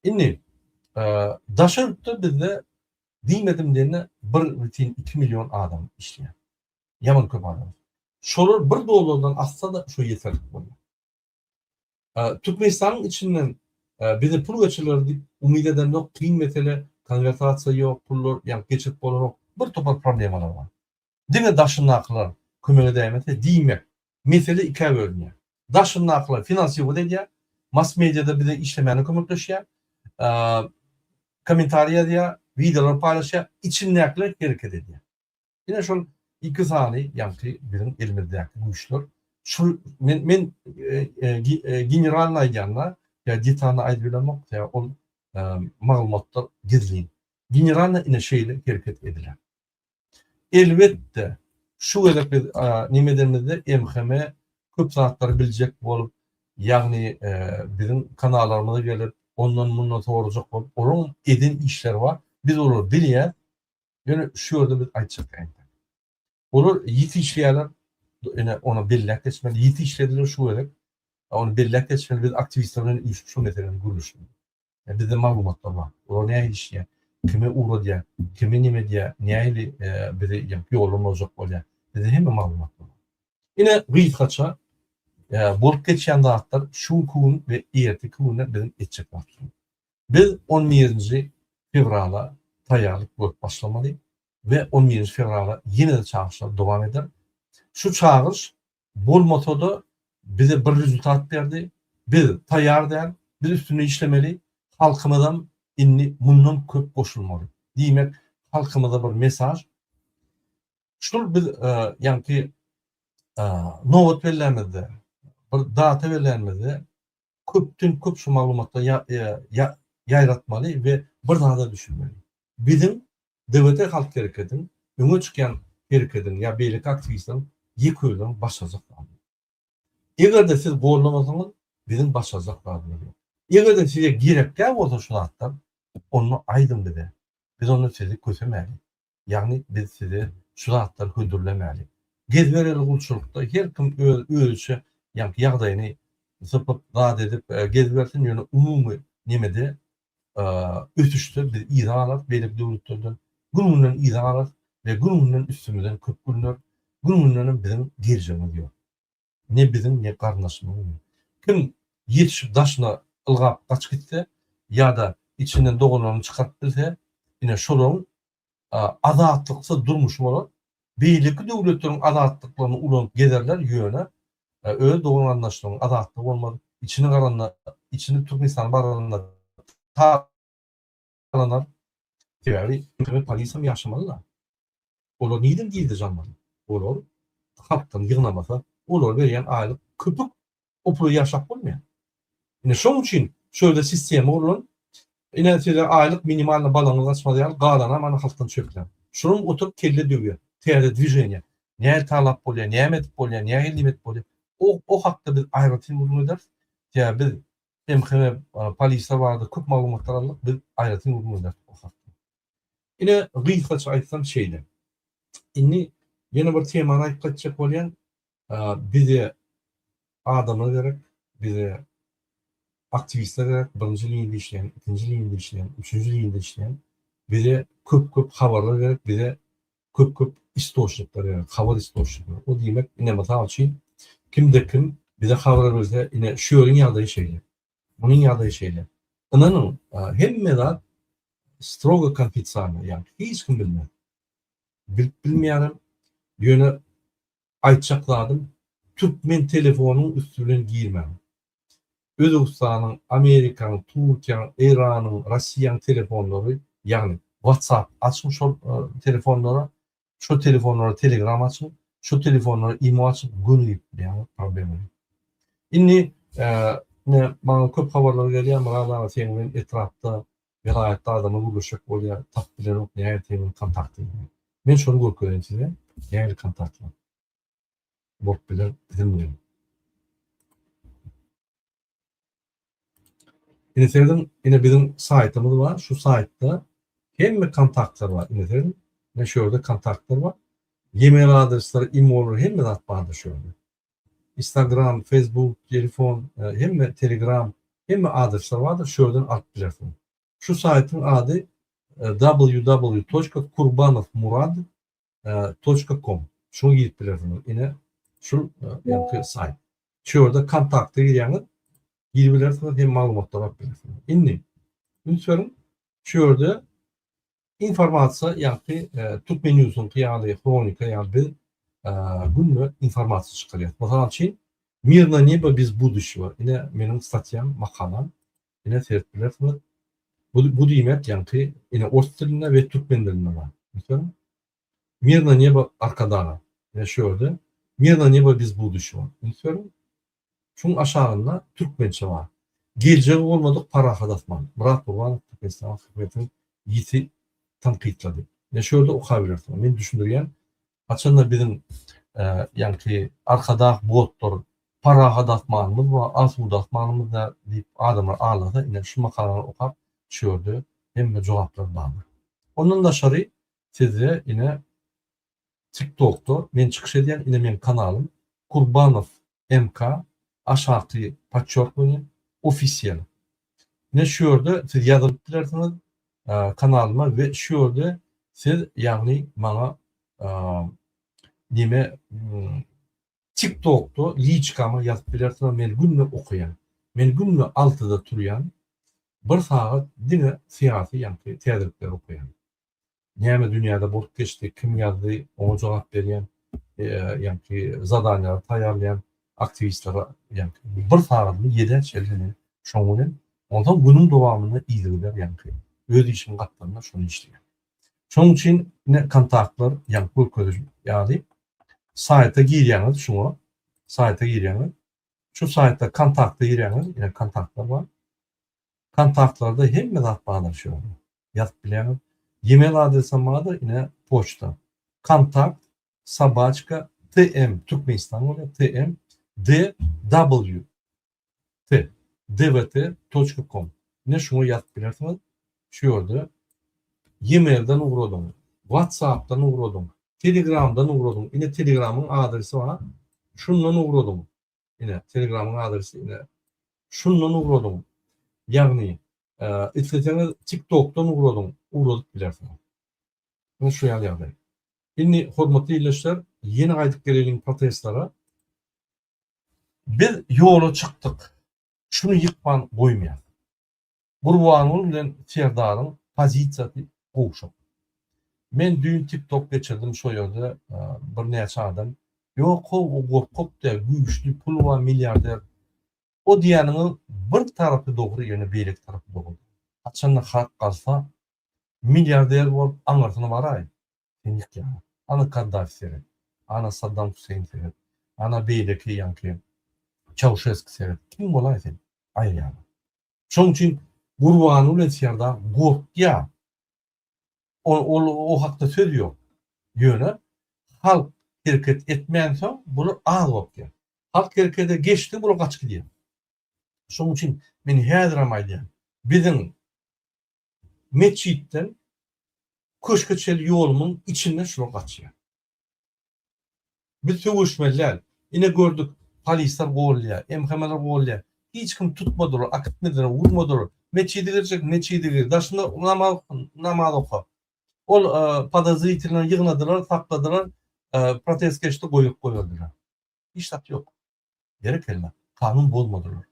Indi daşary ýurtda bizde diýmedim diýende 1,2 million adam işleýär. Ýaman köp adam. Şolar bir dollardan atsa-da şo ýeterlik bolýar. Türkmenistanyň içinden bize pul geçiriler diýip umyt edemzok, kyn mesele, konwertasiýa ýok, pullar ýa geçirip bolanok, bir topar problemalar bar. Diňe daşyndakylar kömek edäýmese, diýmek, mesele ikä bölünýär. Daşyndakylar finansiwat edýär, mass mediada bize işlemäne kömekleşýär, kommentariý ýazýar, wideolar paýlaşýar, içindäkiler hereket edýär. Ine şol iki sany ýaňky biziň elimizdäki güýçler. Şu men men generalny aýdýanda, ýa detalny aýdyp bilemok, ýa ol maglumatlar gizlin. Generalny ine şeýle hereket ediler. Elbetde, şu gezek biz neme edenimizde MHM köp zatlary biljek bolup, ýagny biziň kanallarymyza gelip, ondan-mundan sorajak bolup, olaryň eden işleri bar. Biz olary bilýäs. Ýöne şu ýerde biz aýtjak entek. Olar ýiti işleýärler. Ine ony belläp geçmeli. Ýiti işlediler şu gezek. Ony belläp geçmeli. Biz aktiwistler bilen üýşüp şu meseleni gürleşmeli. Ýa bizde maglumatlar bar. Olar nähili işleýär? Kime ugradýar? Kime neme edýär? Nähili bizi ýoldan boljak bolýar? Bizde hemme maglumatlar bar. Ine gysgaça bolup geçýän zatlar şu günki gün we erteki günde biziň etjek zatlarymyz. Biz on birinji fewrala taýýarlyk görüp başlamaly we on birinji fewrala ýene-de çagyryşlar dowam eder. Şu çagyryş bolmasa-da bize bir rezultat berdi. Biz taýýar däl, biz üstünde işlemeli, halkymyzam indi mundan köp goşulmaly. Diýmek, halkymyza bir mesaj. Şul biz ýaňky nobat bellämizde, bir data bellänimizde köpden köp şu maglumatlary ýaýratmaly we bir zada düşünmeli. Biziň DWT halk hereketiň, öňe çykýan herekediň ýa beýleki aktiwistleriň ýeke özleriniň başarjak zady ýok. Eger-de siz goldamasaňyz, biziň başarjak zadymyz ýok. Eger-de size gerekdäl bolsa şu zatlar, onda aýdyň bize. Biz onda sizi kösemäli. Ýagny biz size şu zatlary hödürlemäli. Gezbereli gulçulykda her kim öz özüçe ýaňky ýagdaýyny sypyp zat edip gezbersin ýöne umumy nemede ösüşde biz yza galarys beýleki döwletlerden gün günden yza galarys we gün günden üstümizden köp gülüner gün gündenem biziň geljegimiz ýok. Ne biziň ne garyndaşymyzyň. Kim ýetişip daşyna ylgap gaçyp gitse ýa-da içinden doganlaryny çykaryp bilse ine şolaryň azatlyksyz durmuşy bolar. Beýleki döwletleriň azatlyklaryny ulanyp gezerler, ýöne öz dogan-garyndaşlarynyň azatlygy bolmaz. Içini garanda, içini Türkmenistana baranda talanar. Sebäbi hökümet polisam ýaşamaly-da. Olar nirden girdeji almaly? Olar halkdan ýygnamasa, olara berýän aýlyk köpük O pula ýaşap bolmaýar. Ine şoň üçin şu ýerde sistema gurlan. Ine size aýlyk minimalny balaňyz gaçmaz ýaly galanam ana halkdan çökläň. Şulam oturyp kelle döwýär. Täze dwiženiýa. Nähili talap bolýar, näme edip bolýar, nähili neme edip bolýar. O o hakda biz aýratyn gürrüň ederis. Sebäbi biz MHM polisler barada köp maglumatlar aldyk. Biz aýratyn gürrüň ederis o hakda. Ine gysgaça aýtsam şeýle. Indi ýene bir temany aýdyp gaýtjak bolýan. Bize adamlar gerek, bize aktiwistler gerek, birinji liniýada işleýän, ikinji liniýada işleýän, üçünji liniýada işleýän. Bize köp-köp habarlar gerek, bize köp-köp istoçnikler gerek, habar istoçnikleri. O diýmek, ine mysal üçin, kimde kim bize habar berse, ine şu ýeriň ýagdaýy şeýle, munuň ýagdaýy şeýle. Ynanyň, hemme zat strogo konfidensialnyý, ýagny hiç kim bilmez. Bilip bilmeýänem, ýöne aýtjak zadym, türkmen telefonyň üsti bilen girmäň. Özbegistanyň, Amerikanyň, Türkiýäniň, Eýranyň, Rossiýanyň telefonlary, ýagny WhatsApp açyň şol telefonlara, Şo telefonlara telegram açyň, şo telefonlara imo açyp göni girip bilýäňiz, problema ýok. Indi ine maňa köp habarlar gelýär, Myrat aga seň bilen etrapda, welaýatda adamlar gürleşjek bolýar, tapyp bilenok, nähili seň bilen kontakt edýär. Men şony görkezeýin size, nähili kontaktlar bolup biler biziň bilen. Ine serediň, ine biziň saýtymyz bar. Şu saýtda hemme kontaktlar bar. Ine serediň, ine şu ýerde kontaktlar bar. E-mail adresleri, imolar, hemme zat bardyr şu ýerde. Instagram, Facebook, telefon, e, hemme Telegram, hemme adresler bardyr. Şu ýerden alyp bilersiňiz. Şu saýtyň ady e, www.kurbanovmurad toçka kom. Şuňa girip bilersiňiz. Ine şu ýaňky saýt. Şu ýerde kontakta girýäňiz. Girip bilersiňiz hem maglumatlar alyp bilersiňiz. Indi üns beriň. Şu ýerde informasiýa ýaňky Türkmen News'uňky ýaly, Hronika ýaly biz günde informasiýa çykarýarys. Mysal üçin, Mirno nebo bez budushego. Ine meniň statýam, makalam. Ine seredip bilersiňiz. Bu, bu diýmek ýaňky ine ors dilinde we türkmen dilinde bar. Meselem, Mirno nebo Arkadaga. Ine şu ýerde Mirno nebo bez budushego. Üns beriň. Şuň aşagynda türkmençe bar. Geljegi bolmadyk parahat asman. Myrat Gurbanow Türkmenistanyň hökümetiniň ýiti tankytlady. Ine şu ýerde okabilersiňiz. Men düşündirýän. Haçanda biziň ýaňky Arkadag botlar Parahat asmanymyz bar, asuda asmanymyz däl diýip adamlar alasa ine şu makalany okap şu ýerde hemme jogaplar bardyr. Ondan daşary sizde ine TikTokda men çykyş edýän ine meň kanalym Kurbanow MK aşaky podçerkowaniýe ofisial. Ine şu ýerde siz ýazylyp bilersiňiz kanalyma we şu ýerde siz ýagny maňa neme Tiktokda liçkama ýazyp bilersiňiz men günde okaýan. Men günde altyda turýan bir sagat diňe syýasy ýaňky täzelikleri okaýan. Näme dünýäde bolup geçdi, kim ýazdy oňa jogap berýän, ýaňky zadaniýalary taýýarlaýan aktiwistlere ýaňky bir sagadymy ýedä çenli men şoň bilen onsoň günüň dowamynda yzygider ýaňky öz işiň gapdalynda şony işleýän. Şonuň üçin ine kontaktlar ýaňky görkeziji ýaly saýta girýäňiz şuňa saýta girýäňiz. Şu saýtda kontakta girýäňiz, ine kontaktlar bar. Kontaktlarda hemme zat bardyr şu ýerde. Ýazyp bilýäňiz. E-mail adresem bardyr, ine poçta. Kontakt sobaçka tm Türkmenistan bolýar, tm d w T, dvt toçka kom. Ine şuňa ýazyp bilersiňiz. Şu ýerde e-mailden ugradyň, WhatsAppdan ugradyň, Telegramdan ugradyň. Ine Telegramyň adresi bar. Şundan ugradyň. Ine Telegramyň adresi ine. Şundan ugradyň. Ýagny, isleseňiz TikTokdan ugradyň, ugradyp bilersiňiz. Ine şu ýaly ýagdaý. Indi hormatly ildeşler, ýene gaýdyp geleliň protestlere. Biz ýola çykdyk. Şuny ýykman goýmaýas. Gurbanguly bilen Serdaryň pozisiýasy gowşak. Men düýn tik tok geçirdim şo ýerde birnäçe adam Ýok how o gorkak däl güýçli puly bar milliarder. O diýýäniňiň bir tarapy dogry ýöne beýleki tarapy dogry däl. Haçanda halk galsa milliarder bolup aňyrsyna baraý. Sen ýykýaň. Ana Kaddafi seret. Ana Saddam Huseýn seret. Ana beýleki ýaňky Çauşeski seret. Kim bolaý sen? Aýyrýarlar. Şonuň üçin Gurbanguly bilen Serdar gorkýar. Ol ol o hakda söz ýok. Ýöne halk hereket etmänsoň bular az gorkýar. Halk herekete geçdi bular gaçyp gidýär. Şonuň üçin men häzirem aýdýan. Biziň metjitden köşge çenli ýolumyň içinde şular gaçýar. Biz söweşmeli däl. Ine gördük, polisler golýar, MHM-ler golýar. Hiç kim tutmadylar, akitmediler, urmadylar. Metjide girjek, metjide gir. Daşynda namaz, namaz oka. Ol podozritelny ýygnadylar, sakladylar, protest geçdi, goýup goýberdiler. Hiç zat ýok. Berekella, kanun bozmadylar.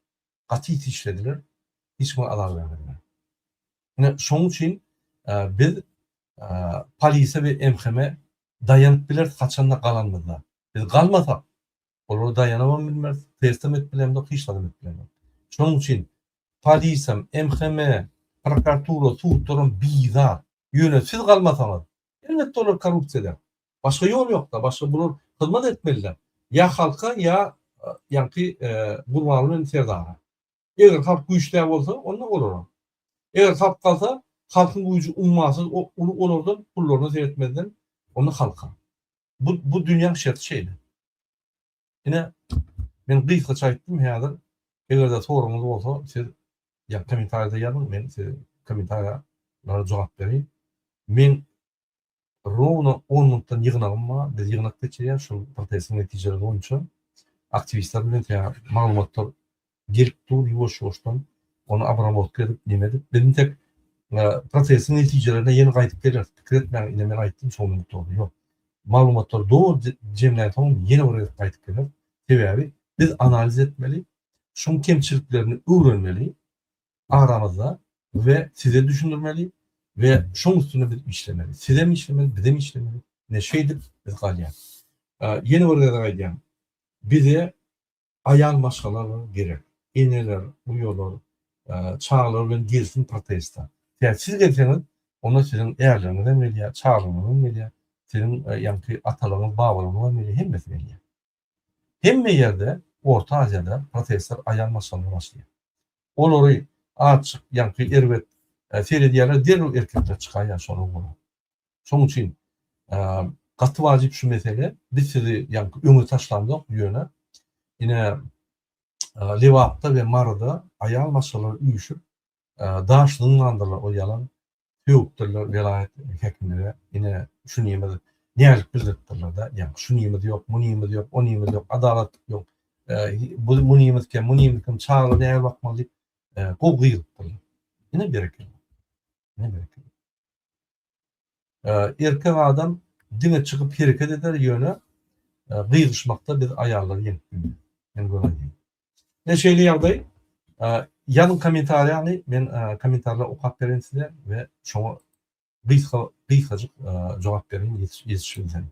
Gaty ýiti işlediler. Hiç kime azar bermezler. Ine şonuň üçin biz polise we MHM daýanyp bileris haçanda galanymyzda. Biz galmasak, olara daýanybam bilmeris, testem edip bilemzok, hiç zadam edip bilemzok. Şonuň üçin polisem, MHM, prokuratura, sudlaram bizar. Ýöne siz galmasaňyz, elbetde olar korrupsiýa eder. Başga ýol ýokda, başga bular hyzmat etmeliler. Ýa halka, ýa ýaňky Gurbanguly bilen Serdara. Eger halk güýçlä bolsa, onda olara. Eger halk galsa, halkyň güýji ummasyz uly olardan, pullaryna seretmezden, onda halka. Bu bu dünýäň şerti şeýle. Ine, men gysgaça aýtdym häzir. Eger-de soragyňyz bolsa, siz ýa kommentariýada ýazyň, men size kommentariýalara jogap bereýin. Men Rowno on minutdan ýygnagym bar. Biz ýygnak geçirýäs şol protestiň netijeleri boýunça. Aktiwistler bilen tä maglumatlar gelip dur ýuwaş-ýuwaşdan. Ony obrabotka edip, neme edip. Biz intek protestiň netijelerine ýene gaýdyp geleris. Pikir etmäň, ine men aýtdym, şo gün gutardy. Ýok. Maglumatlary doly jemlänsoň ýene bir gezek gaýdyp geleris. Sebäbi biz analiz etmeli, şoň kemçiliklerini öwrenmeli. aramyzda we size düşündirmeli we şoň üstünde biz işlemeli. Sizem işlemeli, bizem işlemeli. Ine şeýdip biz galýas. Ýene bir gezek aýdýan. Bize aýal maşgalalar gerek. Eneler, uýalar, çagalar bilen gelsin protesta. Sebäbi siz gelseňiz, onda siziň ärleriňiz hem gelýär, çagalaryňyz hem gelýär, siziň ýaňky atalaryňyz, babalaryňyz hem gelýär, hemmesi gelýär. Hemme ýerde Orta Aziýada protestler aýal maşgaladan başlaýar. Olary azjyk ýaňky erbet seredýärler derrew erkekler çykaýar şolar bolan. Şonuň üçin gaty wajyp şu mesele biz sizi ýaňky öňe taşlamzok ýöne ine Lebapda we Maryda aýal maşgalalar üýşüp daş zyňmandyrlar o ýalan sögüpdirler welaýat häkimlige ine şunymyz nälik bildiripdirler-de ýa şunymyz ýok munymyz ýok onymyz ýok adalat ýok bu munymyz kem munymyz kem çagalar näme bakmaly diýip gowy gygyrypdyrlar ine berekella ine berekella erkek adam diňe çykyp hereket eder ýöne gygyryşmakda biz aýallary ýeňip bilmeris men göni aýdýan Ine şeýle ýagdaý. Ýazyň kommentariýany, men kommentariýalary okap bereýin size we şoňa gysga gysgajyk jogap bereýin ýetişip bilsem.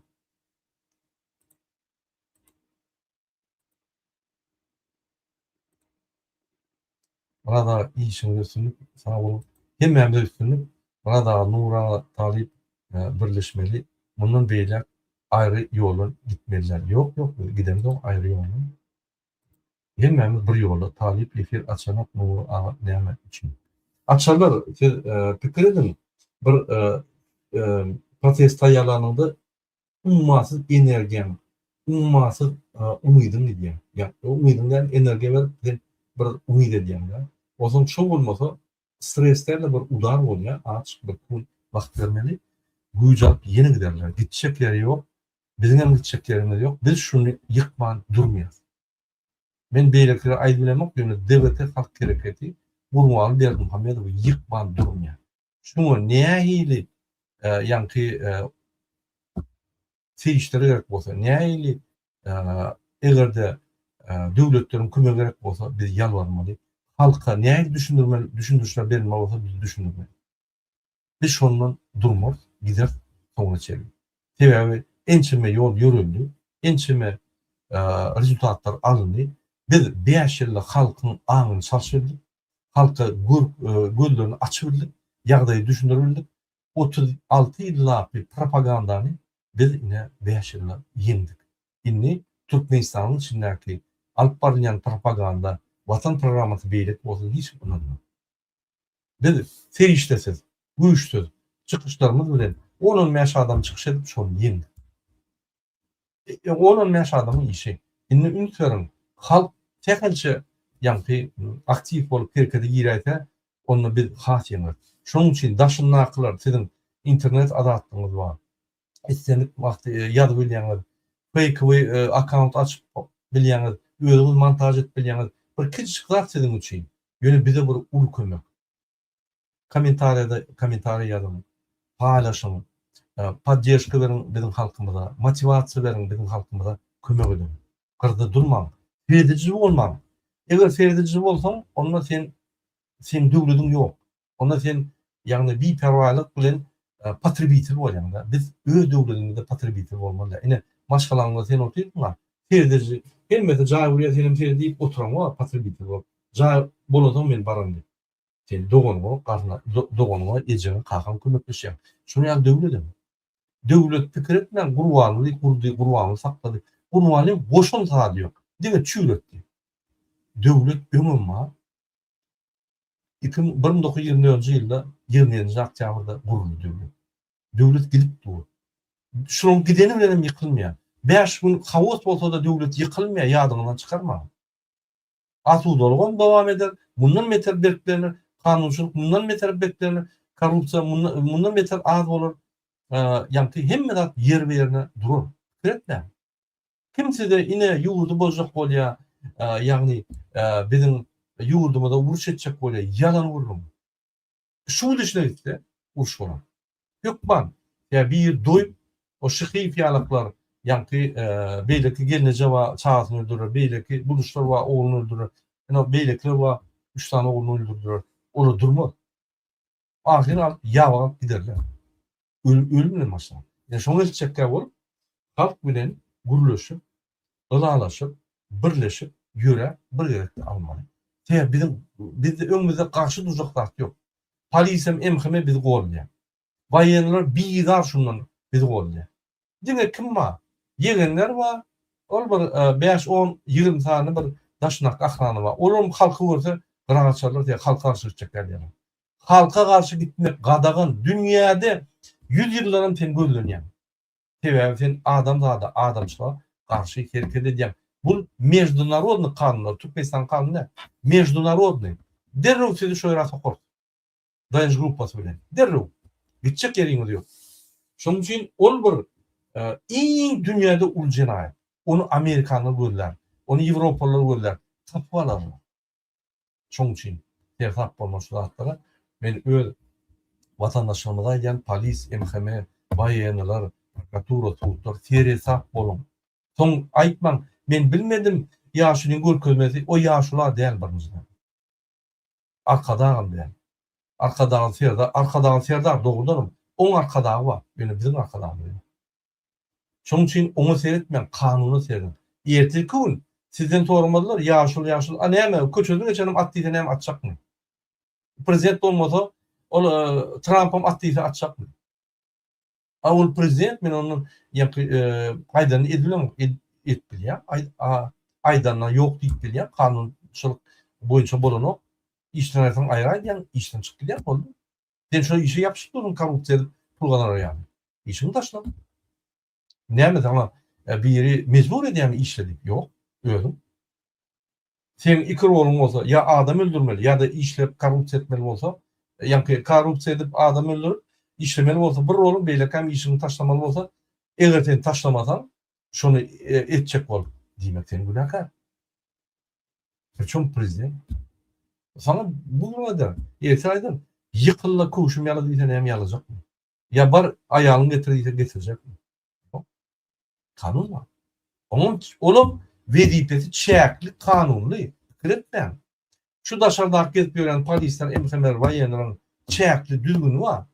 Myrat aga işiňizde üstünlik, sag boluň. Hemmämize üstünlik. Myrat aga, Nury aga, Talyp birleşmeli. Mundan beýläk aýry ýoldan gitmeliler. Ýok, ýok, biz gidemzok aýry ýoldan. Hemmämiz bir ýolda. Talyp efir açanok Nury aga näme üçin? Açarlar, siz pikir ediň, bir protest taýýarlanyňda ummasyz energiýaň, ummasyz umydyň gidýär. Ýa umydyň däl, energiýa berip sen bir umyt edýäň-dä. Onsoň şo bolmasa stres däl-de bir udar bolýar, azajyk bir kun wagt bermeli. Güýç alyp ýene giderler. Gitjek ýeri ýok. Biziňem gitjek ýerimiz ýok. Biz şuny ýykman durmaýas. Men beýlekileri aýdyp bilemok, ýöne DWT halk hereketi Gurbanguly Berdimuhamedowy ýykman durmaýar. Şuňa nähili ýaňky serişdeler gerek bolsa, nähili eger-de döwletleriň kömegi gerek bolsa biz ýalbarmaly. Halka nähili düşündirmeli, düşündirişler berilmeli bolsa biz düşündirmeli. Biz şondan durmarys, gideris soňuna çenli. Sebäbi ençeme ýol ýöreldi, ençeme rezultatlar alyndy. Biz bäş ýylda halkyň aňyny çalşyp bildik, halka gözlerini açyp bildik, ýagdaýy düşündirip bildik. 36 ýyllaky propagandany biz ine bäş ýylda ýeňdik. Indi Türkmenistanyň içindäki alyp barylýan propaganda, Watan programmasy beýleki bolsa hiç kim ynanmaz. Biz serişdesiz, güýçsüz çykyşlarymyz bilen on-on bäş adam çykyş edip şony ýeňdik. On-on bäş adamyň işi. Indi üns beriň, halk sähelçe ýaňky aktiw bolup herekete giräýse, onda biz has ýeňeris. Şonuň üçin daşyndakylar siziň internet azatlygyňyz bar. Islendik wagt ýazyp bilýäňiz. Feýkowy akkaunt açyp bilýäňiz, özüňiz montaž edip bilýäňiz. Bir kiçijik zat siziň üçin. Ýöne bize bir uly kömek. Kommentariýada kommentariýa ýazyň, paýlaşyň, podderžka beriň biziň halkymyza, motiwasiýa beriň biziň halkymyza kömek ediň. Gyrda durmaň, serediji bolmaň. Eger serediji bolsaň, onda sen. Seň döwlediň ýok. Onda sen ýagny biperwaýlyk bilen potrebitel bolýaň-da. Biz öz döwledimizde potrebitel bolmaly däl. Ine, maşgalaňda sen otyrsyň-a, serediji, hemmesi jaý gurýar, senem seret diýip oturaňok-a potrebitel bolup. Jaý bolansoň men baran diýip. Sen doganyňa, garynda, doganyňa, ejeňe, kakaňa kömekleşýäň. Şonuň ýaly döwledem. Döwlet pikir etmän Gurbanguly gurdy, Gurbanguly saklady. Gurbangulyň goşan zady ýok. Diňe çüýretdi. Döwlet öňem bar. 1924-nji ýylda 27-nji oktýabrda guruldy döwlet. Döwlet gidip dur. Şunuň gideni bilen hem ýykylmaýar. 5 gün haos bolsa-da döwlet ýykylmaýar, ýadyňyzdan çykarmaň. Asudalygam dowam eder, mundan beter berklener, kanunçylyk mundan beter berklener, korrupsiýa mundan beter az bolar. Ýaňky hemme zat ýerbe-ýerine durar. Pikir etmäň. Kim size ine ýurdy bozjak bolýar, ýagny biziň ýurdumyza uruş etjek bolýar, ýalan gürrüň. Sud işine gitse uruş bolar. Hökman. Ýa biri doýup, o Şyhyýew ýalaklar, ýaňky beýleki gelneje bar, çagasyny öldürer, beýleki buluşlar bar, ogluny öldürer. Ine beýlekiler bar, üç sany ogluny öldürdiler. Olar durmaz. Ahyry alyp ýaba alyp giderler. Ölüm ölüm bilen başlar. Ine şoňa eltjekkä bolup, halk bilen gürleşip, ylalaşyp, birleşip ýöräp bir gezekde almaly. Sebäbi biziň bizde öňümizde garşy durjak zat ýok. Polisem MHM bizi goldaýar. Waýenler bizar şundan bizi goldaýar. Diňe kim bar? Ýegenler bar. Ol bir bäş, on, 20 sany bir daşyndaky ahrana bar. Olaram halky görse gyra gaçarlar diýýär, halka garşy gitjekler diýýärler. Halka garşy gitmek gadagan. Dünýäde 100 ýyldanam sen gözlenýäň. Sebäbi sen adamzada, adamçylyga garşy hereket edýäň. Bul meždunarodnyý kanunlar, Türkmenistanyň kanuny däl. Meždunarodnyý. Derrew sizi şo ýere sokarys. Daýanç gruppasy bilen. Derrew. Gitjek ýeriňiz ýok. Şonuň üçin ol bir iň dünýäde uly jenaýat. Ony amerikanlar gözlär. Ony ýewropalylar gözlär. Tapyp alarlar. Şoň üçin seresap bolmaly şu zatlara. Men öz watandaşlarymyza aýdýan, polis, MHM, waýennylar, prokuratura, sudlar seresap boluň. Soň aýtmaň, men bilmedim ýaşulyň görkezmesi, o ýaşula däl birinjiden. Arkadagam däl. Arkadagly Serdar, Arkadagly Serdar dogrudanam oň arkadagy bar, ýöne biziň arkadagymyz ýok. Şonuň üçin oňa seretmäň, kanuna serediň. Ertirki gün sizden soramazlar, ýaşuly ýaşuly, a näme, köçeden geçenem at diýse näme atjakmy? Prezident bolmasa, ol Trampam at diýse atjakmy? A ol prezident, men ondan ýaňky aýdanyny edip bilemok, edip bilýän, aýdanyna ýok diýip bilýän, kanunçylyk boýunça bolanok. Işden aýyrsaň aýra aýdýaň, işden çykyp gidýär, boldy. Sen şo işe ýapyşyp durdyň korrupsiýa edip pul gazanar ýaly. Işiňi taşla. Näme saňa e, biri mejbur edýärmi işle diýip? Ýok, özüň. Seň iki roluň bolsa, ýa adam öldürmeli, ýa-da işläp korrupsiýa etmeli bolsa, ýaňky korrupsiýa edip adam öldürip işlemeli bolsa bir roluň, beýlekäm işiňi taşlamaly bolsa, eger sen taşlamasaň, şony e, etjek bolup, diýmek sen günäkär. Prçom prezident. Saňa bu gün aýdar, ertir aýdar, ýykyl-da köwşüm ýala diýse näme ýalajakmy? Ýa bar aýalyňy getir diýse getirjekmi? Ýok. Kanun bar. Oňam olam wezipesi çäkli kanunly, pikir etmäň. Şu daşardaky gezip ýören polisler, MHM-ler, waýenleriň çäkli düzgüni bar.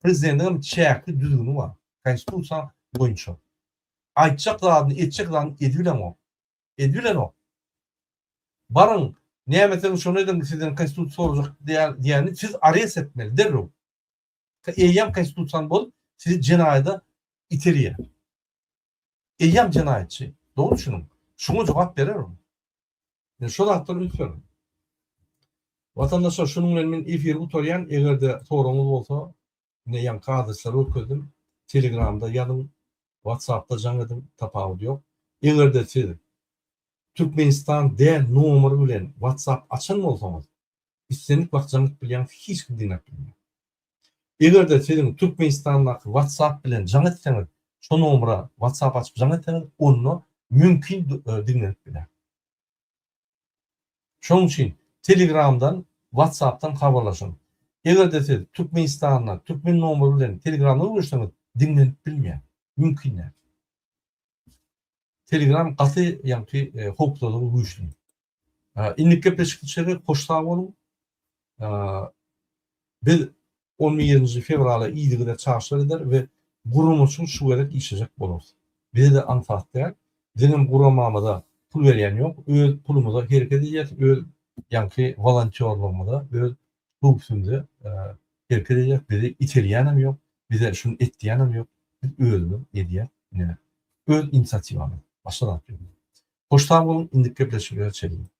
Prezidentiň hem çäkli düzgüni bar. Konstitusiýa boýunça. Aýtjak zadyny, etjek zadyny edibilenok. Edibilenok. Baryň, näme etseňiz şony ediň, sizden konstitusiýa sorajak diýýäni siz arest etmeli derrew. Eýýäm konstitusiýany bozup, sizi jenaýada iterýär. Eýýäm jenaýatçy. Dogry düşüniň. Şuňa jogap berer ol. Indi şo zatlara üns beriň. Watandaşlar, şunuň bilen men efiri gutarýan. Eger-de soragyňyz bolsa, Ine ýaňky adreslary görkezdim. Telegramda ýazyň, WhatsAppda jaň ediň, tapawudy ýok. Eger-de siz Türkmenistan däl nomer bilen WhatsApp açan bolsaňyz, islendik wagt jaň edip bilýäňiz, hiç kim diňläp bilmeýär. Eger-de siziň Türkmenistandaky WhatsApp bilen jaň etseňiz, şo nomera WhatsApp açyp jaň etseňiz, onda mümkin diňlenip biler. Şonuň üçin Telegramdan, WhatsAppdan habarlaşyň. Eger-de siz Türkmenistanda türkmen nomeri bilen Telegramda gürleşseňiz diňlenip bilmeýär. Mümkin däl. Telegram gaty ýaňky howpsuzlygy güýçli. Indiki gepleşikde hoş sag boluň. Biz on birinji fewrala yzygider çagyryşlar eder we guramaçyl şu gezek işlejek bolarys. Bize-de aňsat däl. Biziňem guramamyza pul berýän ýok. Öz pulumyza hereket edýäs, öz ýaňky wolontýorlygymyza, öz höwsümize hereket edýäs. Bizi iterýänem ýok, bize şuny et diýýänem ýok. Biz özümiz edýäs. Ine, öz inisiatiwamyz. Başga zat ýok. Hoş sag boluň, indiki gepleşiklere çenli.